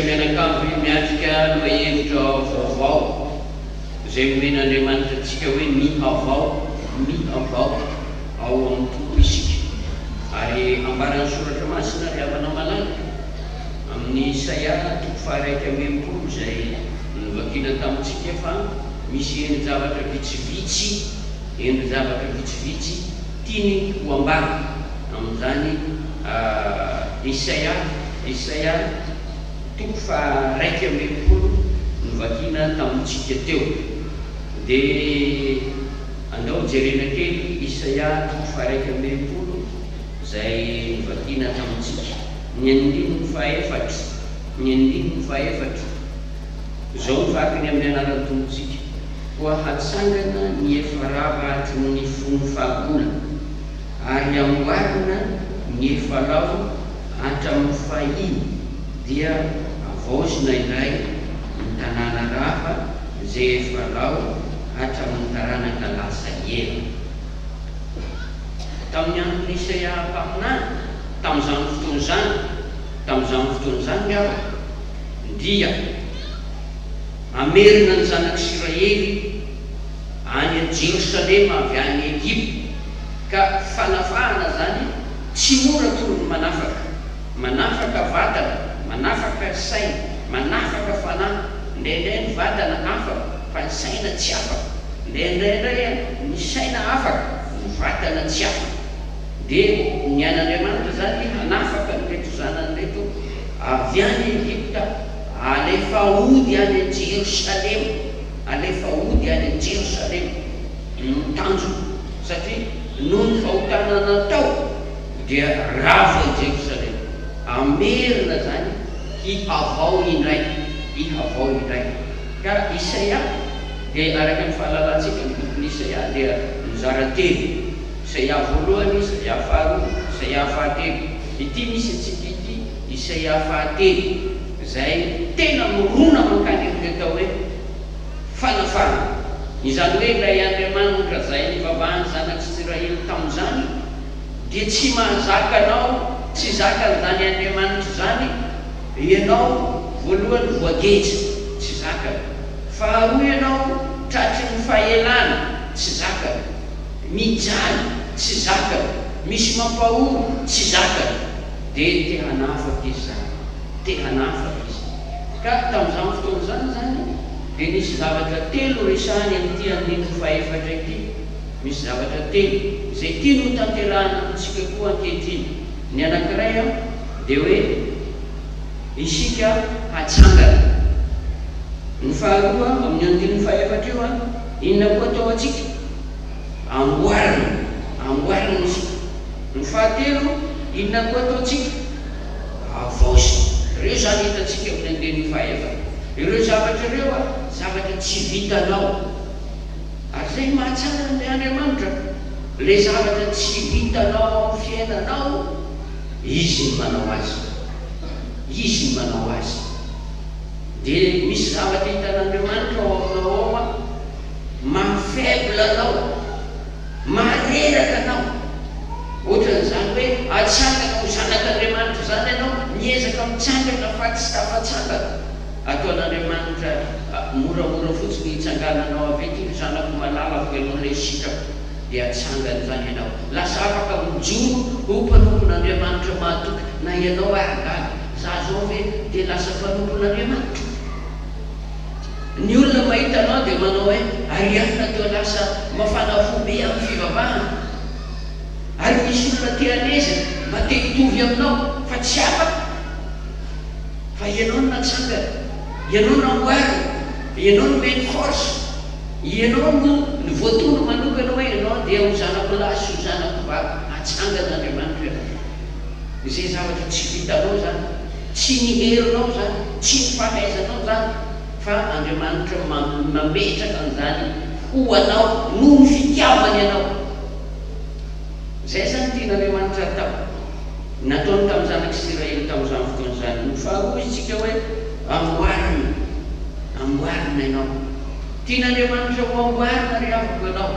mianakavy miatrika lohahevitra vaovao izay omen'Andriamanitra antsika hoe mihavao, mihavao ao amin'ny Tompo isika. Ary ambaran'ny Soratra Masina ry havana malala, amin'ny Isaia toko faha-61 izay novakiana tamintsika fa misy endri-javatra vitsivitsy, endri-javatra vitsivitsy tiany ho ambara amin'izany Isaia, Isaia toko faha-61 novakiana tamintsika teo. Dia andao jerena kely Isaia toko faha-61 izay novakiana tamintsika. Ny andininy fahaefatra, ny andininy fahaefatra. Izao no vakiny amin'ny anaran'ny Tompontsika, Koa hatsangana ny efa rava hatry ny fony fahagola, ary hamboarina ny efa lao hatramin'ny fahiny, dia havaozina indray ny tanàna rava izay efa lao hatramin'ny taranaka lasa ela. Tamin'ny andron'i Isaia mpaminany, tamin'izany fotoana izany, tamin'izany fotoana izany ry havana, dia hamerina ny zanak'Isiraely any Jerosalema avy any Egypta, ka fanafahana izany tsy mora toy ny manafaka, manafaka vatana, manafaka saina, manafaka fanahy, indraindray ny vatana afaka fa ny saina tsy afaka, indraindray ny saina afaka, ny vatana tsy afaka. Dia ny an'Andriamanitra izany hanafaka an'ireto zanany ireto avy any Egypta, alefa hody any Jerosalema, alefa hody any Jerosalema no tanjona, satria noho ny fahotana natao dia rava i Jerosalema, hamerina izany hihavao indray, hihavao indray. Ka Isaia dia araka ny fahalalantsika ny bokin'i Isaia dia mizara telo. Isaia voalohany, Isaia faharoa, Isaia fahatelo. Ity misy antsika ity, Isaia fahatelo, izay tena mirona mankany amin'ny atao hoe fanafahana. Izany hoe ilay Andriamanitra izay nivavahan'ny zanak'Isiraely tamin'izany dia tsy mahazaka anao, tsy zakan'izany Andriamanitra izany ianao, voalohany voageja, tsy zakany. Faharoa ianao tratry ny fahelana, tsy zakany. Mijaly, tsy zakany, misy mampahory, tsy zakany, dia te hanafaka izy izany, te hanafaka izy. Ka tamin'izany fotoana izany izany dia nisy zavatra telo resahiny amin'ity andininy fahefatra ity, misy zavatra telo izay tiany ho tanterahina amintsika koa ankehitriny. Ny anankiray dia hoe isika hatsangana. Ny faharoa amin'io andininy fahefatra io, inona koa atao antsika? Amboarina, amboarina isika. Ny fahatelo, inona koa ataontsika? Havaozina. Ireo izany hitantsika amin'ny andininy fahaefatra. Ireo zavatra ireo zavatra tsy vitanao. Ary izay no mahatsara an'ilay Andriamanitra. Ilay zavatra tsy vitanao amin'ny fiainanao, Izy no manao azy. Izy no manao azy. Dia misy zavatra hitan'Andriamanitra ao aminao ao an. Maha faible anao, maha reraka anao. Ohatran'izany hoe atsangana ho zanak'Andriamanitra izany ianao, miezaka mitsangana fa tsy tafatsangana. Ataon'Andriamanitra moramora fotsiny hitsangananao avy eto, ry zanako malalako, ianao ilay sitrako, dia atsangany izany ianao. Lasa afaka mijoro ho mpanompon'Andriamanitra mahatoky na ianao ary gaga, za zao ve dia lasa mpanompon'Andriamanitra? Ny olona mahita anao dia manao hoe, Arianna toa lasa mafana fo be amin'ny fivavahana. Ary misy olona te hanezaka, mba te hitovy aminao, fa tsy afaka. Fa ianao no natsangana, ianao no namboarina, ianao no nomeny force, ianao no voatondro manokana hoe ianao dia ho zanako lahy sy ho zanako vavy. Atsangan'Andriamanitra ianao. Izay zavatra tsy vitanao izany. Tsy ny herinao izany, tsy ny fahaizanao izany, fa Andriamanitra mametraka an'izany ho anao noho ny fitiavany anao. Izay izany tian'Andriamanitra hatao. Nataony tamin'ny zanak'Isiraely tamin'izany fotoana izany. Ny faharoa isika hoe amboarina, amboarina ianao. Tian'Andriamanitra ho amboarina ry havako ianao.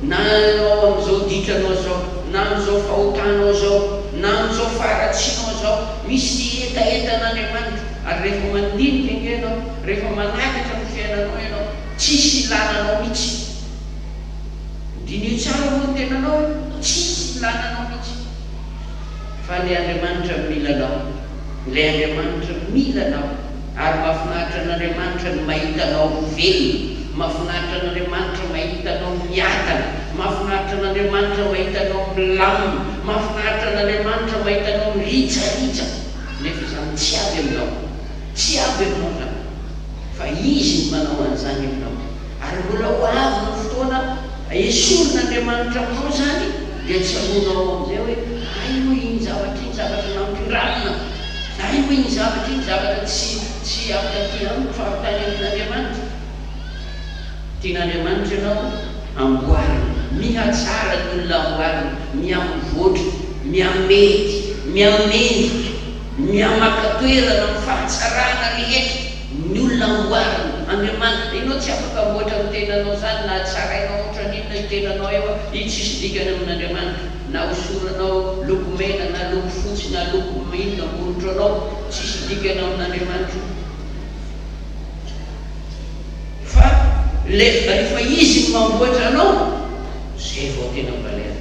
Na ianao amin'izao ditranao izao, na amin'izao fahotanao izao, na amin'izao faharatsianao izao, misy hetahetan'Andriamanitra. Ary rehefa mandinika ange ianao, rehefa manakatra ny fiainanao ianao, tsisy ilana anao mihitsy. Diniho tsara moa ny tenanao e, tsisy ilana anao mihitsy. Fa ilay Andriamanitra mila anao, ilay Andriamanitra mila anao, ary mahafinaritra an'Andriamanitra ny mahita anao velona, mahafinaritra an'Andriamanitra mahita anao miadana, mahafinaritra an'Andriamanitra mahita anao milamina, mahafinaritra an'Andriamanitra mahita anao mirijarija, nefa izany tsy avy aminao, tsy avy aminao izany, fa Izy no manao an'izany aminao. Ary mbola ho avy ny fotoana esorin'Andriamanitra aminao izany, dia tsaroanao amin'izay hoe, hay moa iny zavatra iny zavatra nampindramina, hay moa iny zavatra iny zavatra tsy tsy avy taty amiko fa avy tany amin'Andriamanitra. Tian'Andriamanitra ianao amboarina, mihatsara ny olona amboarina, mihamivoatra, mihamety, mihamendrika, mihamaka toerana amin'ny fahatsarana rehetra. Ny olona amboarina. Andriamanitra. Ianao tsy afaka amboatra ny tenanao zany na tsarainao otran'inona io tenanao io a, io tsisy dikany amin'Andriamanitra. Na hosoranao loko mena na loko fotsy na loko inona molotra anao, tsisy dikany amin'Andriamanitra io. Fa le rehefa Izy no mamboatra anao, zay vao tena valeur.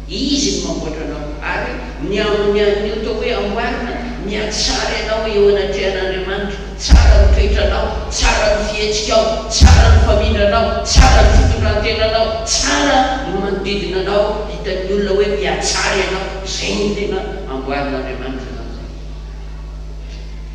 Izy no mamboatra anao ary ny amin'ny ny atao hoe amboarina, mihatsara ianao eo anatrehan'Andriamanitra, tsara ny toetranao, tsara ny fihetsikao, tsara ny famindranao, tsara ny fitondran-tenanao, tsara ny manodidina anao, hitan'ny olona hoe mihatsara ianao, izay no tena amboarin'Andriamanitra izany izay.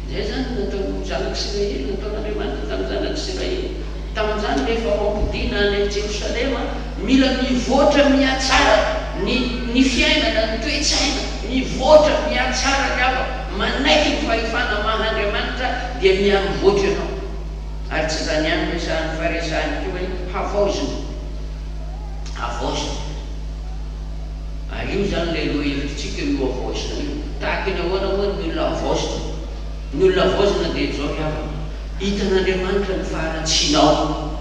Izay izany no nataon'ny zanak'Isiraely, nataon'Andriamanitra tamin'ny zanak'Isiraely. Tamin'izany rehefa ho ampodiana any Jerosalema, mila mivoatra mihatsara ny ny fiainana, ny toe-tsaina, mivoatra mihatsara ny hafa, manaiky ny fahefana maha Andriamanitra dia mihamivoatra ianao. Ary tsy izany ihany no resahany fa resahany koa hoe havaozina, havaozina. Ary io izany ilay lohahevitritsika io havaozina io. Tahaka ny ahoana moa ny olona havaozina? Ny olona havaozina dia izao ry havana, Hitan'Andriamanitra ny faharatsianao.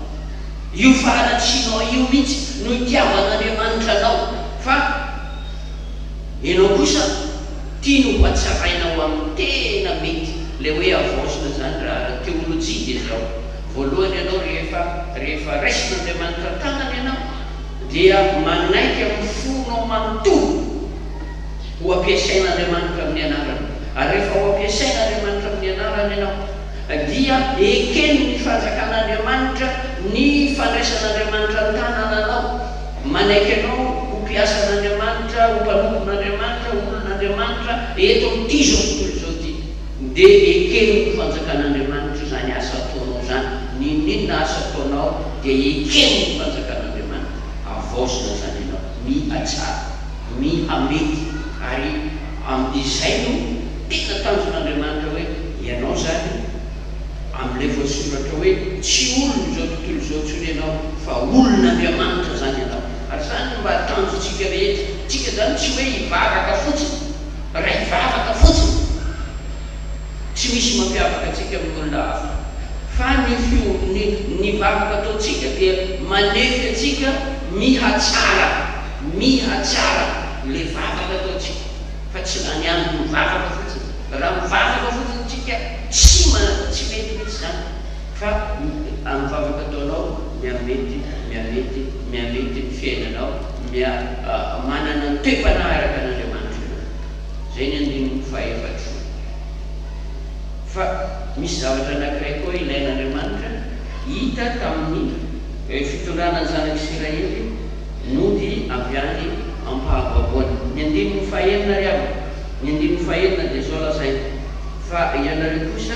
Io faharatsianao io mihitsy no itiavan'Andriamanitra anao. Fa ianao kosa tiany ho hatsaraina ho amin'ny tena mety. Ilay hoe havaozina izany raha ara-teolojia dia izao, voalohany ianao rehefa rehefa raisin'Andriamanitra an-tanana ianao dia manaiky amin'ny fonao manontolo ho ampiasain'Andriamanitra amin'ny anarany. Ary rehefa ho ampiasain'Andriamanitra amin'ny anarany ianao, dia eken' ny fanjakan' Andriamanitra ny fandraisan' Andriamanitra an-tanana anao, manaiky anao ho mpiasan' Andriamanitra, ho mpanompon' Andriamanitra, ho olon' Andriamanitra eto amin' ity izao tontolo izao ity, dia eken' ny fanjakan' Andriamanitra izany asa ataonao izany, n'inon'inona asa ataonao dia eken' ny fanjakan' Andriamanitra, havaozina izany ianao, mihatsara, mihamety, ary Am izay no tena tanjon'Andriamanitra hoe ianao zany amle voasoratra hoe tsy olon izao tontolo izao intsony ianao fa olon'Andriamanitra zany ianao ary zany no mba tanjontsika rehetra tsika zany tsy hoe hivavaka fotsiny raha hivavaka fotsiny tsy misy mampiavaka antsika amin'olona hafa fa ny fio ny ny vavaka ataontsika dia manefy antsika mihatsara Miha tsara le vavaka ataontsika fa tsy lany andro mivavaka fotsiny. Raha mivavaka fotsiny tsika tsy ma tsy mety mihitsy zany fa amin'ny vavaka ataonao mihamety mihamety mihamety ny fiainanao miha manana ny toe-panahy araka an'Andriamanitra ianao. Zay ny andininy fahefatro. Fa misy zavatra anankiray koa ilain'Andriamanitra hita tamin'ny fitondrana ny zanak'Isiraely Nody avy any am-pahababoana. Ny andininy fahenina ry havana, ny andininy fahenina dia izao lazainy, Fa ianareo kosa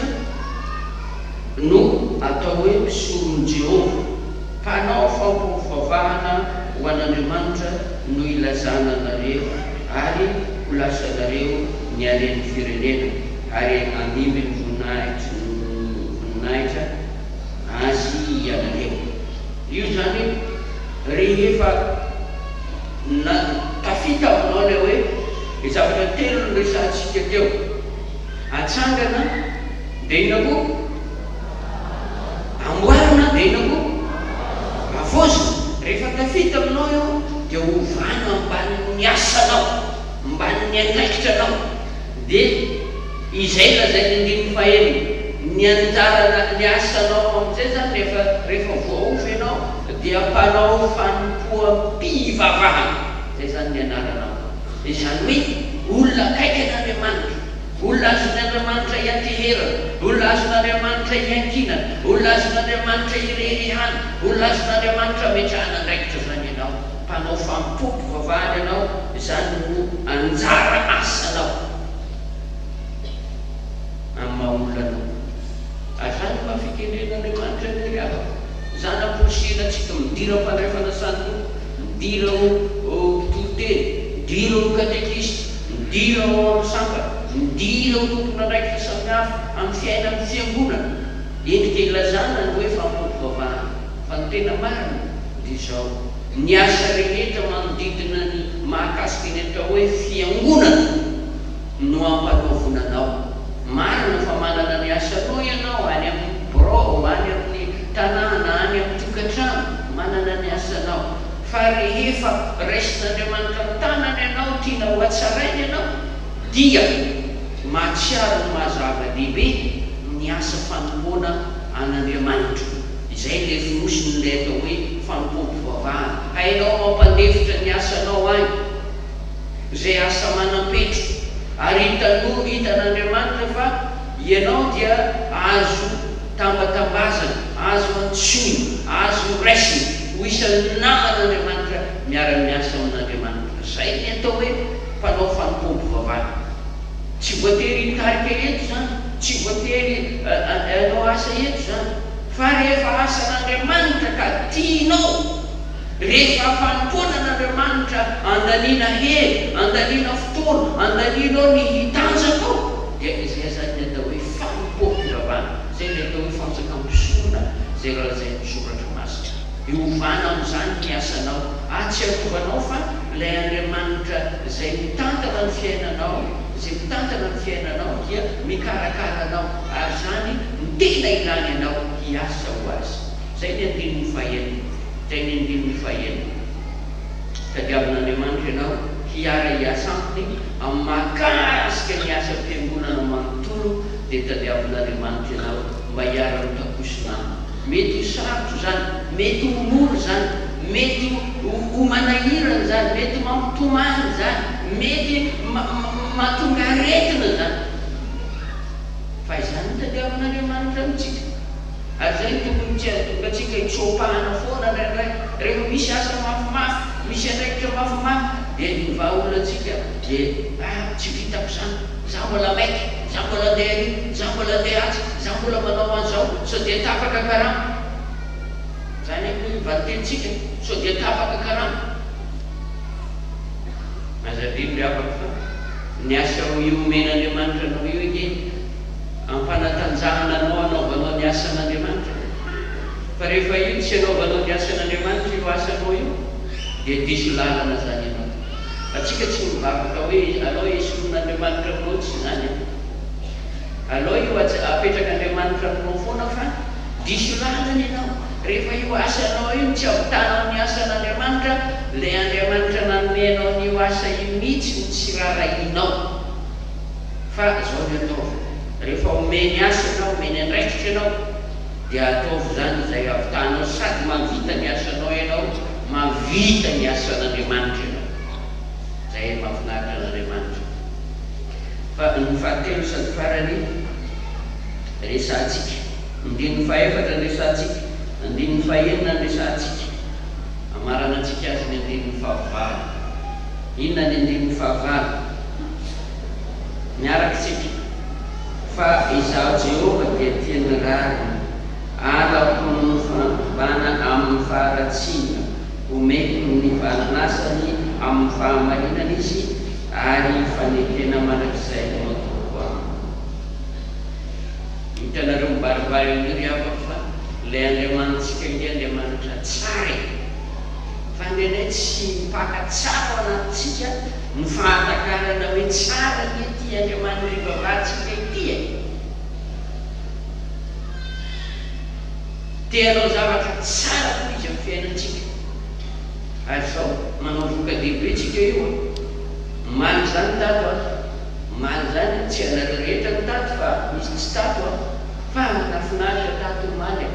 no atao hoe mpisoron'i Jehovah, mpanao fampivavahana ho an'Andriamanitra no ilazana anareo, ary ho lasanareo ny haren'ny firenena, ary handimby ny voninahitry ny voninahitra azy ianareo. Io izany rehefa na tafita aminao ilay hoe ny zavatra telo noresahantsika teo, atsangana dia inona koa? Amboarina dia inona koa? Havaozina. Rehefa tafita aminao io dia ovana mbanin'ny asanao, mbanin'ny andraikitranao dia. Izay lazain'ny andininy fahenina. Ny anjarana, ny asanao amin'izay izany rehefa rehefa voahofa ianao dia mpanao fanompoam-pivavahana. Izay izany ny anaranao. Izany hoe olona akaiky an'Andriamanitra, olona azon'Andriamanitra ianteherana, olona azon'Andriamanitra iankinana, olona azon'Andriamanitra ireharehana, olona azon'Andriamanitra ametrahana andraikitra izany ianao. Mpanao fanompoam-pivavahana ianao, izany no anjara asanao amin'ny maha olona anao. Ary izany no maha fikendren'Andriamanitra anao ry havako. Izany amporisihina antsika, midira mpandray fanasan'ny Tompo, midira ho mpitoriteny, midira ho katekista, midira ao amin'ny sampana, midira ho tompon'andraikitra samihafa amin'ny fiainan'ny fiangonana. Endrika ilazana ny hoe fanompoam-pivavahana. Fa ny tena marina dia izao, ny asa rehetra manodidina ny mahakasika ny atao hoe fiangonana no ampanaovina anao. Marina fa manana ny asanao ianao any amin'ny birao, any amin'ny tanàna, any amin'ny tokantrano, manana ny asanao. Fa rehefa raisin'Andriamanitra an-tanana ianao, tiana hohatsaraina ianao, dia mahatsiaro ny maha-zava-dehibe ny asa fanompoana an'Andriamanitra. Izay ilay fonosin'ilay atao hoe fanompoam-pivavahana. Hainao mampandefitra ny asanao any, izay asa manam-petra. Ary hitanao, hitan'Andriamanitra fa ianao dia azo tambatambazana, azo antsoina, azo raisina ho isan'ny naman'Andriamanitra, miara-miasa amin'Andriamanitra. Izay ny atao hoe mpanao fanompoam-pivavahana. Tsy voatery hitarika eto izany, tsy voatery hanao asa eto izany, fa rehefa asan'Andriamanitra ka tianao, rehefa fanompoana an'Andriamanitra andaniana hery, andaniana fotoana, andanianao ny hitanjakao, dia izay izany ny atao hoe fanompoam-pivavahana, izay ny atao hoe fanjakam-pisorona izay lazain'ny Soratra Masina. Hiovana amin'izany ny asanao. Ahatsiarovanao fa ilay Andriamanitra izay mitantana ny fiainanao, izay mitantana ny fiainanao dia mikarakara anao, ary izany no tena ilany anao hiasa ho Azy. Izay ny andininy fahenina. Izay ny andininy fahenina. Tadiavin'Andriamanitra ianao hiara-hiasa Aminy amin'ny mahakasika ny asam-piangonana manontolo, dia tadiavin'Andriamanitra ianao mba hiara-mitakosina Aminy. Mety ho sarotra izany, mety ho mora izany, mety ho manahirana izany, mety mampitomany izany, mety mahatonga aretina izany. Fa izany no tadiavin'Andriamanitra amintsika. Ary izay no tokony tsy hahatonga antsika hitsopahana foana indraindray. Rehefa misy asa mafimafy, misy andraikitra mafimafy, dia ny vahaolantsika dia, ah, tsy vitako izany, izaho mbola maika, izaho mbola andeha ary, izaho mbola andeha atsy. Za mbola manao anzao sao dia tapaka karama. Zany anie ny valitenintsika sao dia tapaka karama. Aza adino ry havako fa ny asa io omen'Andriamanitra anao io ange ampanatanjahana anao hanaovanao ny asan'Andriamanitra e. Fa rehefa io tsy anaovanao ny asan'Andriamanitra io asanao io dia diso lalana zany ianao. Atsika tsy mivavaka hoe alao esorin'Andriamanitra aminao tsy izany an. Alao io apetrak'Andriamanitra aminao foana fa diso lalana ianao. Rehefa io asanao io no tsy avitanao ny asan'Andriamanitra, ilay Andriamanitra nanome anao an'io asa io mihitsy no tsy rarahianao. Fa izao ny ataovy, rehefa omeny asa ianao, omeny andraikitra ianao, dia ataovy izany izay avitanao sady mahavita ny asanao ianao, mahavita ny asan'Andriamanitra ianao. Izay mahafinaritra an'Andriamanitra. Fa ny fahatelo sady farany resahantsika. Andininy fahefatra ny resahantsika, andininy fahenina ny resahantsika. Amaranantsika azy ny andininy fahavalo. Inona ny andininy fahavalo? Miaraka isika. Fa Izaho Jehovah dia tia ny rariny, alako ny fanovana amin'ny faharatsiana, omeko ny valin'asany amin'ny fahamarinana izy, Ary fanekena mandrakizay no ataoko aminy. Hitanareo mibaribary amin'io ry havako fa ilay Andriamanitsika ange Andriamanitra tsara e! Fa indraindray tsy mipaka tsara ao anatintsika ny fahatakarana hoe tsara anie ity Andriamanitra ivavahantsika ity e! Te hanao zavatra tsara koa Izy amin'ny fiainantsika. Ary izao, manao voka-dehibe tsika io an! Omaly izany tato an! Omaly izany tsy ianareo rehetra no tato fa misy tsy tato an! Fa nahafinaritra tato omaly an!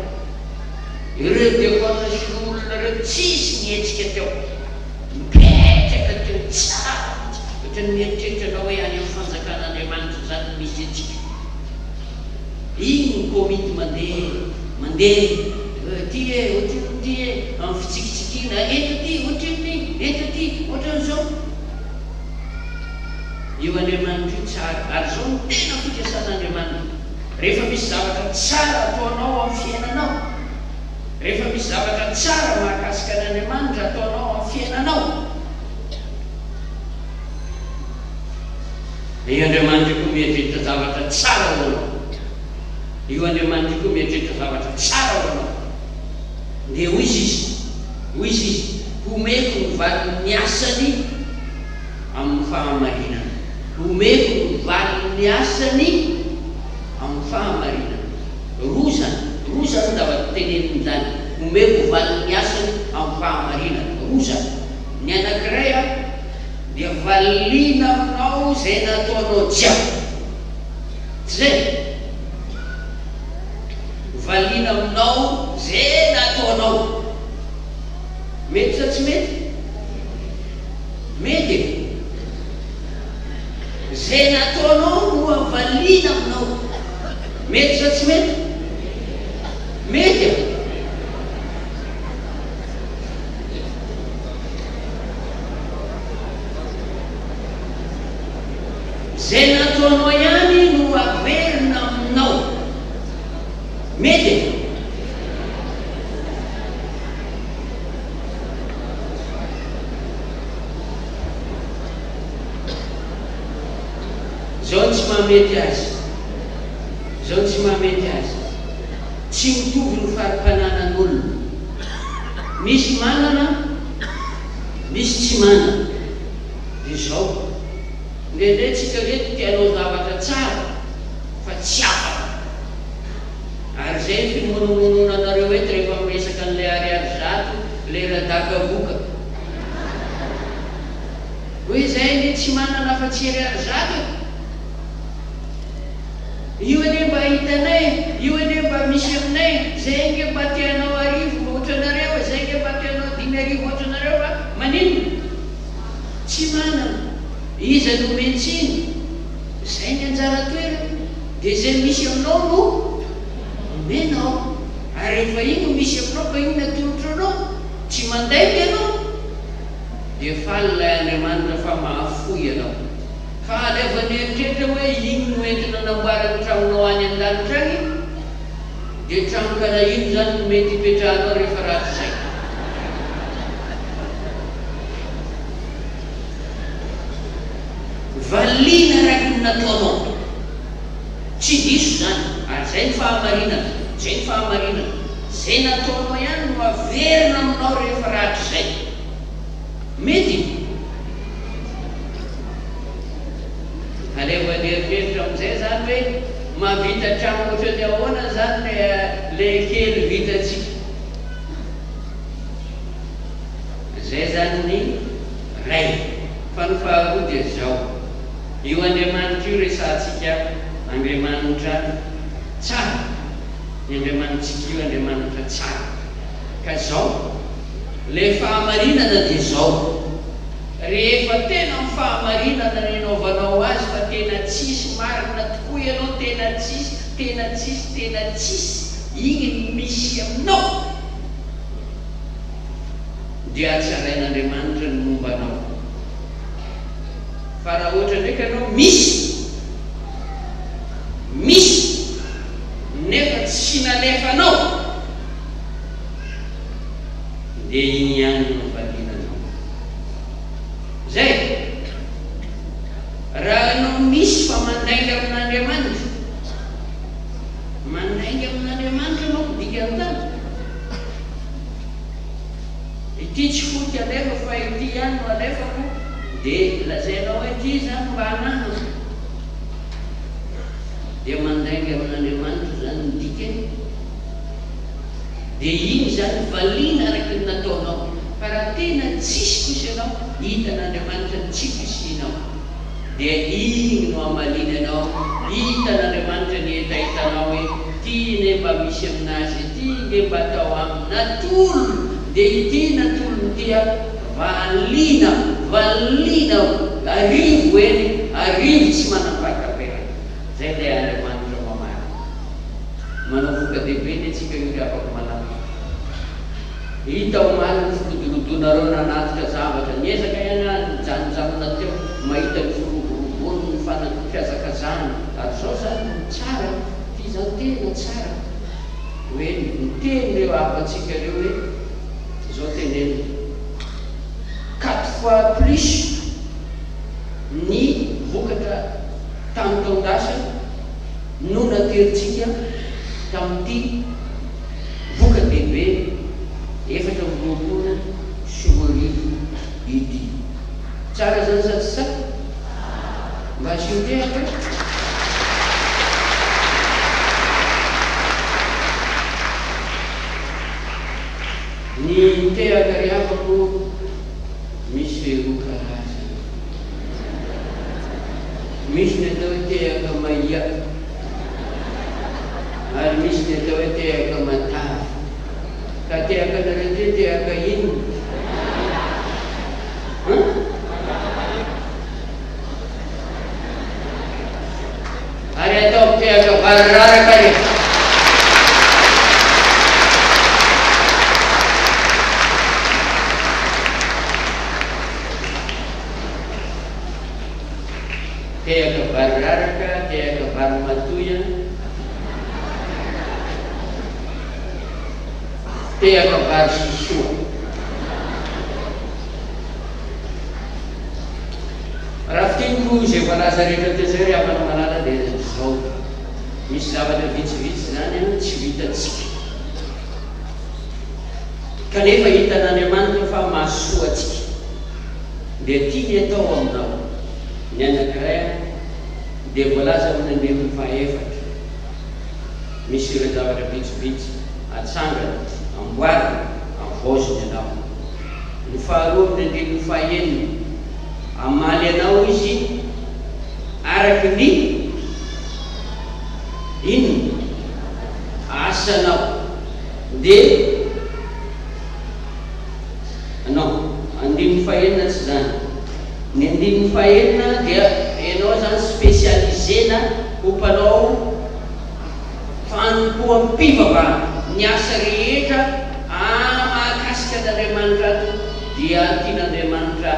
Ireo diakona sy loholona ireo tsisy nihetsika teo. Mipetraka teo tsara mihitsy. Ohatran'ny mieritreritra anao hoe any amin'ny fanjakan'Andriamanitra izany no misy antsika. Iny ny komity mandeha, mandeha, ity e, ohatrinona ity e, amin'ny fitsikitsikiana, eto ity, ohatrinona iny, eto ity, ohatran'izao. Io Andriamanitra io tsara, ary izao no tena fikasan'Andriamanitra, rehefa misy zavatra tsara ataonao amin'ny fiainanao, rehefa misy zavatra tsara mahakasika an'Andriamanitra ataonao amin'ny fiainanao, dia io Andriamanitra io koa mieritreritra zavatra tsara ho anao. Io Andriamanitra io koa mieritreritra zavatra tsara ho anao. Dia hoy izy, hoy izy, Homeko ny valin'ny asany amin'ny fahamarinana. Homeko ny valin'ny asany amin'ny fahamarinana. Roa izany, roa izany ny zava-teneniny izany. Homeko valin'ny asany amin'ny fahamarinana. Roa izany. Ny anankiray dia valiana aminao izay nataonao jiaby. Tsy izay? Valiana aminao izay nataonao. Mety sa tsy mety? Mety e! Izay nataonao no avaliana aminao. Mety sa tsy mety? Mety e! Izay nataonao ihany no averina aminao. Mety e! Izao no tsy mahamety azy. Izao no tsy mahamety azy. Tsy mitovy ny fari-pananan'olona. Misy manana, misy tsy manana. Dia izao, indraindray tsika reto te hanao zavatra tsara fa tsy afaka. Ary izay ny fimonomononanareo eto rehefa miresaka an'ilay ariary zato, ilay radakaboka. Hoe izay anie tsy manana afa-tsy ariary zato e! Io anie mba hitanay e! Io anie mba misy aminay e! Izay ange mba te hanao arivo mba ohatranareo e! Izay ange mba te hanao 5000 ohatranareo fa maninona? Tsy manana. Iza no omen-tsiny? Izay ny anjara toerany. Dia izay misy aminao no omenao. Ary rehefa iny no misy aminao ka iny no atolotro anao, tsy mandainga ianao, dia faly ilay Andriamanitra fa mahafoy anao. Fa alaivo an'eritreritra hoe iny no entina anamboarany tranonao any an-danitra any, dia trano karaha ino izany no mety hipetrahanao rehefa rahatrizay? Valiana araka ny nataonao. Tsy diso izany, ary izay ny fahamarinana, izay ny fahamarinana. Izay nataonao ihany no averina aminao rehefa rahatrizay. Mety? Alevo an'eritreritra amin'izay izany hoe mahavita trano ohatran'ny ahoana izany ilay kely vitantsika. Izay izany ny Ray. Fa ny faharoa dia izao, io Andriamanitra io resahantsika, Andriamanitra tsara, ny Andriamanitsika io Andriamanitra tsara. Ka izao, ilay fahamarinana dia izao, rehefa tena amin'ny fahamarinana ny anaovanao azy fa tena tsisy marina tokoa ianao, tena tsisy, tena tsisy, tena tsisy, iny no misy aminao. Dia hatsarain'Andriamanitra ny momba anao. Fa raha ohatra ndraiky ianao misy, misy, nefa tsy nalefanao, dia iny ihany no valiana anao. Zay. Raha ianao misy fa mandainga amin'Andriamanitra, mandainga amin'Andriamanitra manko dikan'izany. Ity tsy foty alefa fa ity ihany no alefako dia lazainao hoe ity izany mba ananako dia mandainga amin'Andriamanitra izany ny dikany dia iny izany valiana araka ny nataonao fa raha tena tsisy kosa ianao hitan'Andriamanitra ny tsy fisianao. Dia iny no hamaliany anao, hitan'Andriamanitra ny hetahetanao hoe, ity anie mba misy aminazy, ity nge mba atao aminy, natolony, dia ity natolony ity a, valiana, valiana arivo eny, arivo tsy manam-pahataperana. Izay ilay Andriamanitra mamaly. Manao voka-dehibe ny antsika io ry havako malala. Hita omaly ny firodorodoanareo nanatitra zavatra. Niezaka ihany aho nijanonjanona teo mahita ny firoboroboany ny fana fihazakazahana. Ary izao izany no tsara, ity izany tena tsara hoe miteny ireo havantsika ireo hoe izao tenenina, quatre fois plus ny vokatra tamin'ny taon-dasa no naterintsika tamin'ity voka-dehibe 2024 ity. Tsara izany sa tsy tsara? Mba asio tehaka e! Ny tehaka ry havako misy roa karazana. Misy ny atao hoe tehaka mahia. Ary misy ny atao hoe tehaka matavy. Ka tehaka anareo ty tehaka inona? Hein? Ary ataovy tehaka variraraka re. Tehaka vary raraka, tehaka vary matoy an. Tehaka vary sosoa. Raha fintiniko izay voalaza rehetra teo izay ry havana malala dia izao, misy zavatra vitsivitsy izany an tsy vitantsika. Kanefa hitan'Andriamanitra fa mahasoa antsika. Dia tiany atao aminao. Ny anankiray dia voalaza amin'ny andininy fahaefatra. Misy ireo zavatra vitsivitsy atsangana, amboarina, avaozina ianao. Ny faharoa amin'ny andininy fahaenina, hamaly anao izy araka ny inona? Asanao. Dia. Non, andininy fahenina tsy izany. Ny andininy fahenina dia ianao izany spécialisena ho mpanao fanompoam-pivavahana. Ny asa rehetra mahakasika an'Andriamanitra ato dia tian'Andriamanitra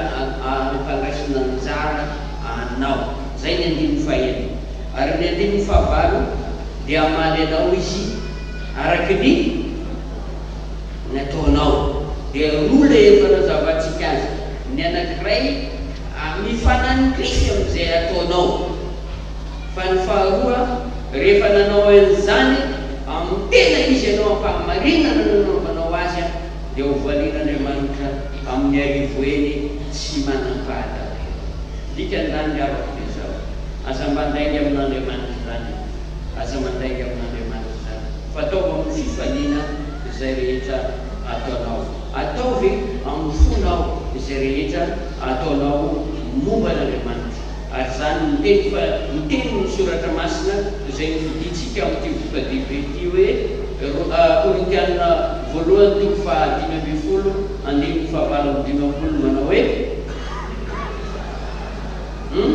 hampandraisina anjara anao. Izay ny andininy fahenina. Ary ny andininy fahavalo dia hamaly anao Izy araka ny. Ny ataonao. Dia roa ilay efa nazavantsika azy. Ny anankiray mifanandrify amin'izay ataonao. Fa ny faharoa, rehefa nanao an'izany amin'ny tena izy ianao, am-pahamarinana no nanaovanao azy, dia ho valian'Andriamanitra amin'ny arivoheny tsy manam-pahataperana. Dikan'izany ry havako dia izao, aza mandainga amin'Andriamanitra izany e. Aza mandainga amin'Andriamanitra izany. Fa ataovy amin'ny fifaliana izay rehetra ataonao. Ataovy amin'ny fonao izay rehetra ataonao momba an'Andriamanitra. Ary izany miteny fa miteny ny Soratra Masina izay nofidintsika amin'ity voka-dehibe ity hoe, Korintiana voalohany toko faha 15 andininy faha 58 manao hoe, Hum?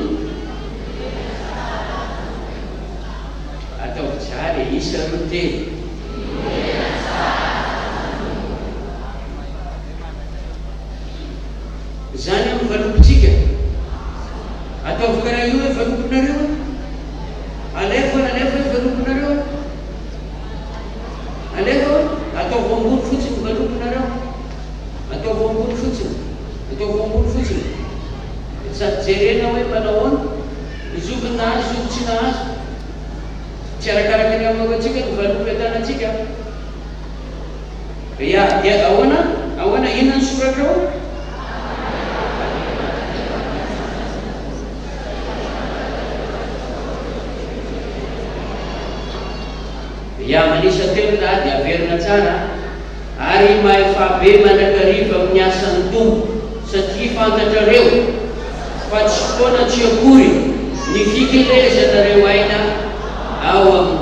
Ataovy tsara e, isa roa telo. Zany amin'ny valopintsika. Ataovy karaha io hoe valopinareo e. Alefa alefa hoe valopinareo e. Alefa hoe ataovy ambony fotsiny valopinareo. Ataovy ambony fotsiny. Ataovy ambony fotsiny. Sady jerena hoe manao ahoana. Ny zokiny nahazo, zoky tsy nahazo. Tsy arakaraka ny hamaroantsika no valopy an-tanantsika. Ya, dia ahoana? Ahoana? Inona ny soratra ao? Ya, manisa telo za dia averina tsara. Ary mahefabe mandrakariva amin'ny asan'ny Tompo, satria fantatrareo. Fa tsy foana tsy akory ny fikelezanareo aina ao amin'ny.